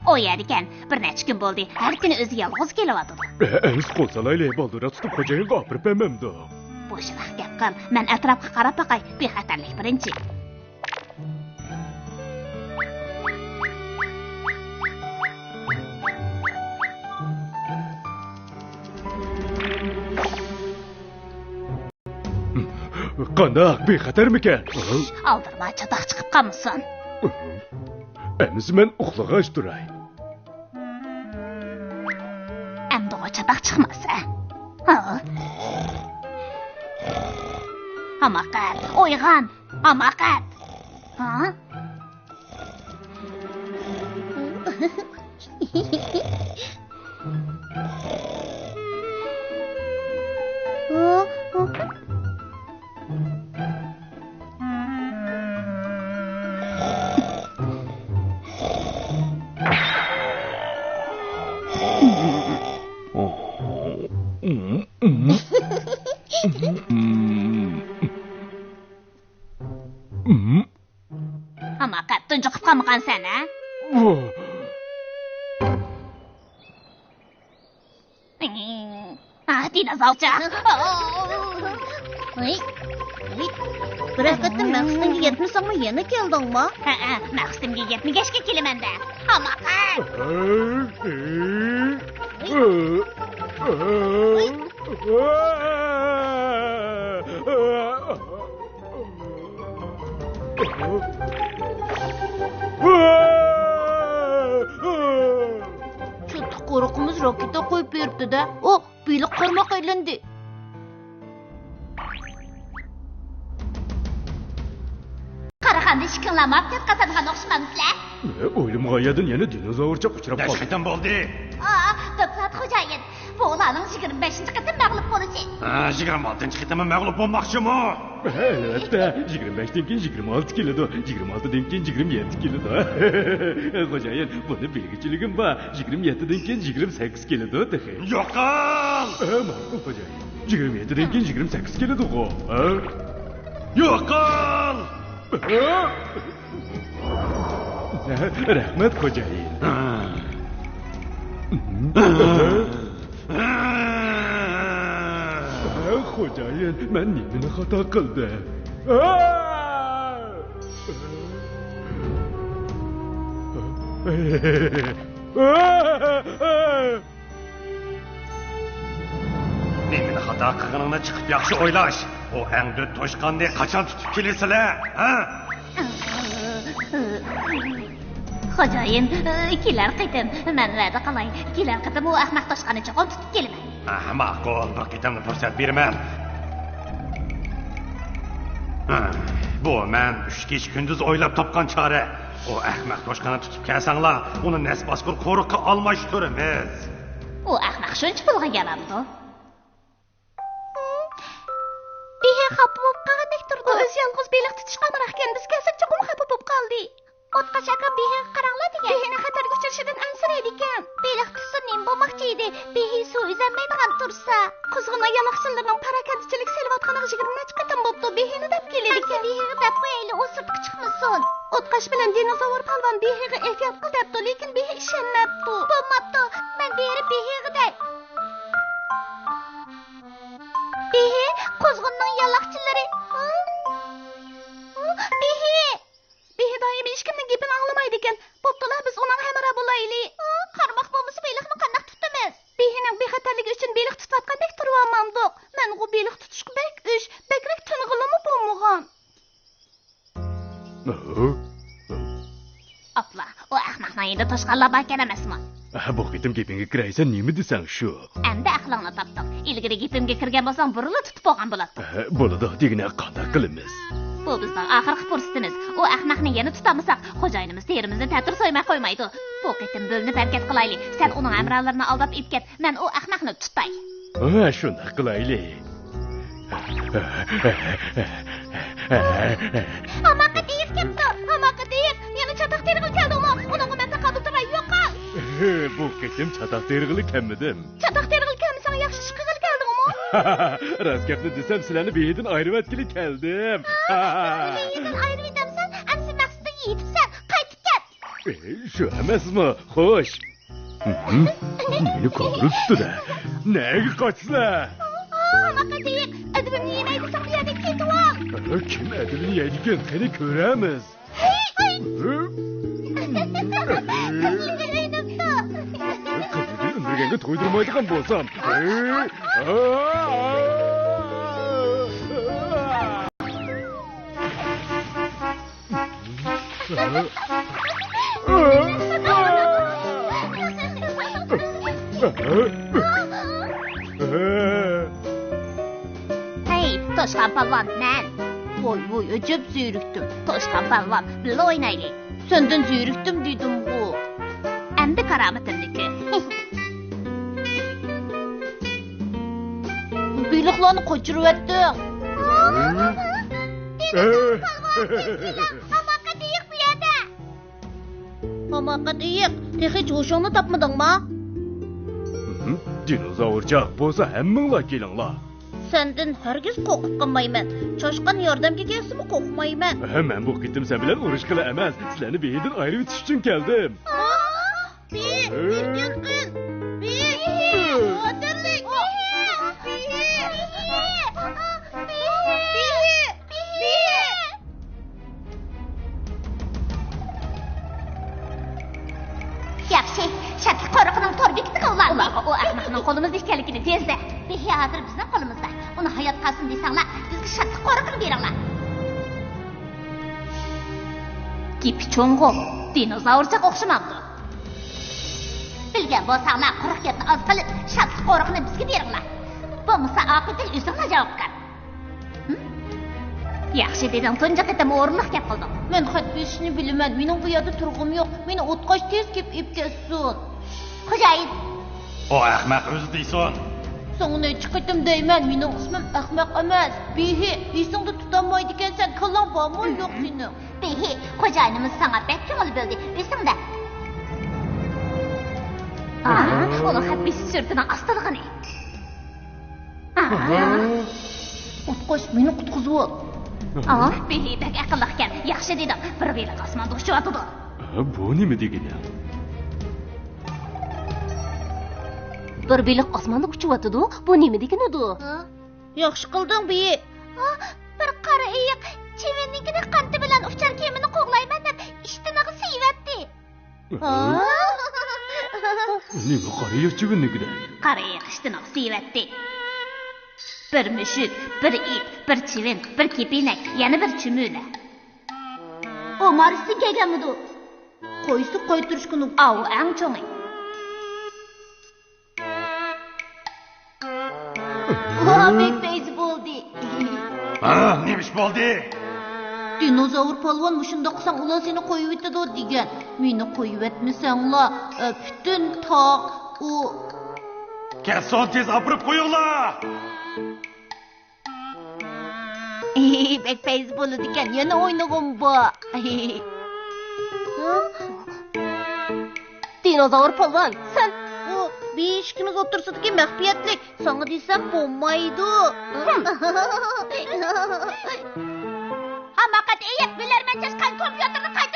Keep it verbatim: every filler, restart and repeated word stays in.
ئۇ يەردىكەن، بىر نەچچە كۈن بولدى، ھەر كۈنى ئۆزى يالغۇز كېلىۋاتىدۇ. ئەمىسە قول سالايلى، بالدۇرراق تۇتۇپ خوجايىنغا ئاپىرىپ بەرمەمدۇ؟ بوشىراق گەپ قىل، مەن ئەتراپقا قاراپ باقاي، بىخەتەرلىك بىرىنچى. قانداق، بىخەتەرمىكەن؟ ئالدىرىما، چاتاق چىقىپ قالمىسۇن. ئەمىسە مەن ئۇخلىغاچ تۇراي. ئەمدىغۇ چاتاق چىقماسا. ھا؟ ھاماقەت، ئويغان! ھاماقەت! ھا؟ ھاماقەت، تۇنجۇقۇپ قالمىغانسەن، ھە؟ ئاھ، دىنوزاۋرچە. ھەي، ھەي. بىر ھەققەتتە مەقسىتىڭگە يەتمىسەڭمۇ يەنە كەلدىڭما؟ ھەئە، مەقسىتىمگە يەتمىگەچكە كېلىمەن-دە. ھاماقەت. چاتاق قورۇقىمىز راكېتا قويۇپ بېرىپتۇ-دە. ئۇ بېلىق قارماق ئايلاندى. قارىغاندا ئىككىڭلار ماپ دەپ قاتارغان ئوخشىمامسىلەر؟ ئويلىمىغان يەردىن يەنە دىنوزاۋرچە ئۇچراپ قالدى. نەچچە قېتىم بولدى؟ ئا، دوكلات خوجايىن. بۇ ئۇلارنىڭ يىگىرمە بەشىنچى قېتىم مەغلۇپ بولۇشى. ھە، يىگىرمە ئالتىنچى قېتىممۇ مەغلۇپ بولماقچىمۇ؟ ئەلۋەتتە، يىگىرمە بەشتىن كېيىن يىگىرمە ئالتە كېلىدۇ، يىگىرمە ئالتىدىن كېيىن يىگىرمە يەتتە كېلىدۇ. خوجايىن، بۇنى بىلگۈچىلىكىم بار، يىگىرمە يەتتىدىن كېيىن يىگىرمە سەككىز كېلىدۇ تېخى. يوقال! ئە، ماقۇل خوجايىن، يىگىرمە يەتتىدىن كېيىن يىگىرمە سەككىز كېلىدىغۇ. ھە؟ يوقال! ھە؟ رەھمەت، خوجايىن. خوجايىن، مەن نېمىنى خاتا قىلدىم؟ نېمىنى خاتا قىلغىنىڭنى چىقىپ ياخشى ئويلاش. ئۇ ئەڭدۈت توشقاننى قاچان تۇتۇپ كېلىسىلەر، ھە؟ خوجايىن، كېلەر قېتىم، مەن ۋەدە قىلاي، كېلەر قېتىم ئۇ ئەخمەق توشقاننى چوقۇم تۇتۇپ كېلىمەن. ھە، ماقۇل، بۇ قېتىملا پۇرسەت بېرىمەن. ھە، بۇ مەن ئۈچ كېچە كۈندۈز ئويلاپ تاپقان چارە. ئۇ ئەخمەق توشقاننى تۇتۇپ كەلسەڭلار، ئۇنى نەس باسقۇر قورۇققا ئالماشتۇرىمىز. ئۇ ئەخمەق شۇنچە پۇلغا يارامدۇ؟ بېھى خاپا بولۇپ قالغاندەك تۇرىدۇ. ئۇ ئۆزى يالغۇز بېلىق تۇتۇشقا ئامراقكەن، بىز كەلسەك چوقۇم خاپا بولۇپ قالدى. ئوتقاش ئاكام بېھىغا قاراڭلار دېگەن. بېھىنىڭ خەتەرگە ئۇچرىشىدىن ئەنسىرەيدىكەن. بېلىق تۇتسا نېمە بولماقچى ئىدى؟ بېھى سۇ ئۈزەلمەيدىغان تۇرسا. قۇزغۇننىڭ يالاقچىلىرىنىڭ پاراكەندىچىلىك سېلىۋاتقىنىغا يىگىرمە نەچچە قېتىم بوپتۇ، بېھىنى دەپ كېلىدىكەن. ئەمدى بېھىغا دەپ قويايلى، ئۇ سىرتقا چىقمىسۇن. ئوتقاش بىلەن دىنوزاۋر پالۋان بېھىغا ئېھتىيات قىل دەپتۇ، لېكىن بېھى ئىشەنمەپتۇ. بولماپتۇ، مەن بېرىپ بېھىغا دەي. بېھى، قۇزغۇننىڭ يالاقچىلىرى. بېھى! بېھى دائىم ھېچكىمنىڭ گېپىنى ئاڭلىمايدىكەن. بوپتۇلا، بىز ئۇنىڭغا ھەمراھ بولايلى. قارماق بولمىسا بېلىقنى قانداق تۇتىمىز؟ بېھىنىڭ بىخەتەرلىكى ئۈچۈن بېلىق تۇتۇۋاتقاندەك تۇرۇۋالمامدۇق. مەنغۇ بېلىق تۇتۇشقا بەك ئۆچ، بەكرەك تىنغىلىمۇ بولمىغان. ئاپلا، ئۇ ئەخمەقنىڭ يېنىدا توشقانلار باركەن ئەمەسمۇ؟ بۇ قېتىم گېپىڭگە كىرەي، سەن نېمە دېسەڭ شۇ. ئەمدى ئەقلىڭنى تاپتىڭ. ئىلگىرى گېپىمگە كىرگەن بولساڭ، بۇرۇنلا تۇتۇپ بولغان بولاتتىڭ. بولىدۇ، دېگىنە قانداق قىلىمىز؟ بۇ بىزنىڭ ئاخىرقى پۇرسىتىمىز. ئۇ ئەخمەقنى يەنە تۇتالمىساق، خوجايىنىمىز تېرىمىزنى تەتۈر سويماي قويمايدۇ. بۇ قېتىم بۆلۈنۈپ ھەرىكەت قىلايلى. سەن ئۇنىڭ ھەمراھلىرىنى ئالداپ ئېلىپ كەت، مەن ئۇ ئەخمەقنى تۇتاي. ھە، شۇنداق قىلايلى. ھاماقەت ئېيىق كەپتۇ! ھاماقەت ئېيىق! يەنە چاتاق تېرىغىلى كەلدىڭمۇ؟ ئۇنىڭغا مەن تاقابىل تۇراي، يوقال! بۇ قېتىم چاتاق تېرىغىلى كەلمىدىم. چاتاق تېرىغىلى كەلمىسەڭ، ياخشى ئىش قىلغىلى كەلدىڭمۇ؟ راست گەپنى دېسەم، سىلەرنى بېھىدىن ئايرىۋەتكىلى كەلدىم. بېھىدىن ئايرىۋېتەمسەن؟ ئەمسە مەقسىتىڭگە يېتىپسەن. قايتىپ ئى، شۇ ئەمەسمۇ؟ خوش. ھىم، مېنى كۆرۈپتۇ-دە. نەگە قاچىسىلەر؟ ئا، ھاماقەت ئېيىق، ئەدىپىمنى يېمەي دېسەڭ، بۇ يەردىن كېتىۋال. ئە، كىم ئەدىپىنى يەيدىكىن؟ قېنى كۆرەمىز. ھەي! قىزىلگۈل ئۈندۈرگەنگە تويدۇرمايدىغان بولسام. ھەي، توشقان پالۋان، مەن. ۋوي، ۋوي، ئەجەب زېرىكتىم. توشقان پالۋان، بىللە ئوينايلى. سەندىن زېرىكتىم دېدىمغۇ. ئەمدى كارامىتىمنىڭكى. بېلىقلارنى قاچۇرۇۋەتتىڭ. ھاماقەت ئېيىق بۇ يەردە. ھاماقەت ئېيىق، تېخىچە ھوشۇڭنى تاپمىدىڭما؟ ھىم، دىنوزاۋرچاق بولسا ھەممىڭلار كېلىڭلار. سەندىن ھەرگىز قورقۇپ قالمايمەن. چاشقان ياردەمگە كەلسىمۇ قورقمايمەن. ھە، مەن بۇ قېتىم سەن بىلەن ئۇرۇشقىلى ئەمەس، سىلەرنى بېھىدىن ئايرىۋېتىش ئۈچۈن كەلدىم. بېھى، دىققەت قىل! بېھى! خەتەرلىك! بېھى! بېھى! ياخشى، شادلىق قورۇقىنىڭ تور بېكىتىگە ئۇلارنى. ئۇلارغا ئۇ ئەخمەقنىڭ قولىمىزدا ئىكەنلىكىنى دېسە. بېھى ھازىر بىزنىڭ قولىمىزدا. ئۇنى ھايات قالسۇن دېسەڭلار، بىزگە شادلىق قورۇقىنى بېرىڭلار. گېپى چوڭغۇ، دىنوزاۋرچاق ئوخشىمامدۇ؟ بىلگەن بولساڭلار، قۇرۇق گەپنى ئاز قىلىپ، شادلىق قورۇقىنى بىزگە بېرىڭلار. بولمىسا ئاقىۋىتىگە ئۆزۈڭلار جاۋابكار. ھىم؟ ياخشى دېدىڭ، تۇنجى قېتىم ئورۇنلۇق گەپ قىلدىڭ. مەن خەت بېسىشنى بىلىمەن، مېنىڭ بۇ يەردە تۇرغۇم يوق. مېنى ئوتقاش تېز كېلىپ ئېلىپ كەتسۇن. خوجايىن! ئۇ ئەخمەق ئۆزى دېسۇن. ساڭا نەچچە قېتىم دەيمەن، مېنىڭ ئىسمىم ئەخمەق ئەمەس. بېھى، ئېسىڭدە تۇتالمايدىكەنسەن، كاللاڭ بارمۇ يوق سېنىڭ؟ بېھى، خوجايىنىمىز ساڭا بەك كۆڭۈل بۆلدى، ئېسىڭدە. ئا، ئۇنىڭ خەت بېسىش سۈرئىتىنىڭ ئاستىلىقىنى. ئوتقاش، مېنى قۇتقۇزۇۋال. ئا، بېھى بەك ئەقىللىقكەن. ياخشى دېدىڭ. بىر بېلىق ئاسماندا ئۇچۇۋاتىدۇ. بۇ نېمە دېگىنى؟ بىر بېلىق ئاسماندا ئۇچۇۋاتىدۇ. بۇ نېمە دېگىنىدۇ؟ ياخشى قىلدىڭ، بېھى. بىر قارا ئېيىق چىۋىننىڭكىدەك قانىتى بىلەن ئۇچار كېمىنى قوغلايمەن دەپ ئىشتىنىغا سىيىۋەتتى. ھا؟ نېمە قارا ئېيىق چىۋىننىڭكىدەك؟ قارا ئېيىق ئىشتىنىغا سىيىۋەتتى. بىر مۈشۈك، بىر ئىت، بىر چىۋىن، بىر كېپىنەك، يەنە بىر چۈمۈلە. ئۇ مارستىن كەلگەنمىدۇ؟ قويسا قايتۇرۇشقا نۇق-. ئاۋۇ ئەڭ چوڭى. ۋا، بەك پەيزى بولدى. ھا، نېمە ئىش بولدى؟ دىنوزاۋر پالۋان مۇشۇنداق قىلساڭ ئۇلار سېنى قويۇۋېتىدۇ دېگەن. مېنى قويۇۋەتمىسەڭلار، ئە، پۈتۈن تاغ ئۇ. كەتسۇن، تېز ئاپىرىپ قويۇڭلار. بەك پەيزى بولىدىكەن، يەنە ئوينىغۇم بار. دىنوزاۋر پالۋان، سەن. بۇ بىز ئىككىمىز ئوتتۇرىسىدىكى مەخپىيەتلىك، ساڭا دېسەم بولمايدۇ. ھاماقەت ئېيىق، بىلەرمەن چاشقان كومپيۇتېرنى قايتا